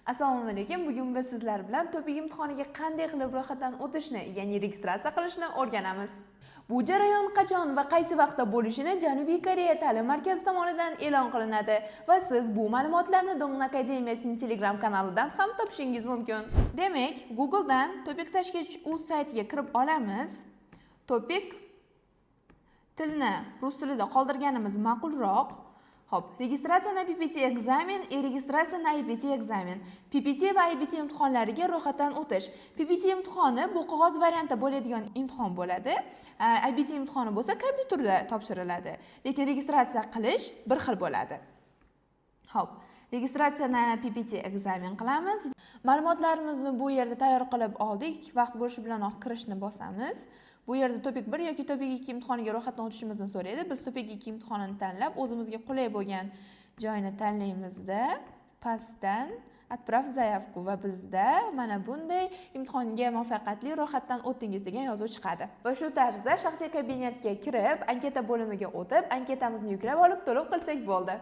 Assalomu alaykum. Bugun biz sizlar bilan TOPIK imtihoniga qanday qilib ro'yxatdan o'tishni, ya'ni registratsiya qilishni o'rganamiz. Bu jarayon qachon va qaysi vaqtda bo'lishini Janubiy Koreya ta'lim markazi tomonidan e'lon qilinadi va siz bu ma'lumotlarni Dongun Akademiyasining Telegram kanalidan ham topishingiz mumkin. Demak, Google'dan topik.uz saytiga kirib olamiz. TOPIK, tilni rus tilida qoldirganimiz ma'qulroq. Xo'p, регистрация на PPT экзамен и регистрация на IBT экзамен. PPT va IBT imtihonlariga ro'yxatdan o'tish. PPT imtihoni bu qog'oz variantda bo'ladigan imtihon bo'ladi. IBT imtihoni bo'lsa kompyuterda topshiriladi. Lekin registratsiya qilish bir xil bo'ladi. Xo'p, регистрация на PPT экзамен qilamiz. Ma'lumotlarimizni bu yerda tayyor qilib oldik. Vaqt bo'lishi bilanoq kirishni bosamiz. Bu yerda TOPIK 1 yoki TOPIK 2 imtihoniga ro'yxatdan o'tishimizni so'raydi. Biz TOPIK 2 imtihonini tanlab, o'zimizga qulay bo'lgan joyini tanlaymizda, pastdan "Отправь заявку" va bizda mana bunday "Imtihonga muvaffaqiyatli ro'yxatdan o'tdingiz" degan yozuv chiqadi. Va shu tarzda shaxsiy kabinetga kirib, anketa bo'limiga o'tib, anketamizni yuklab olib, to'lov qilsak bo'ldi.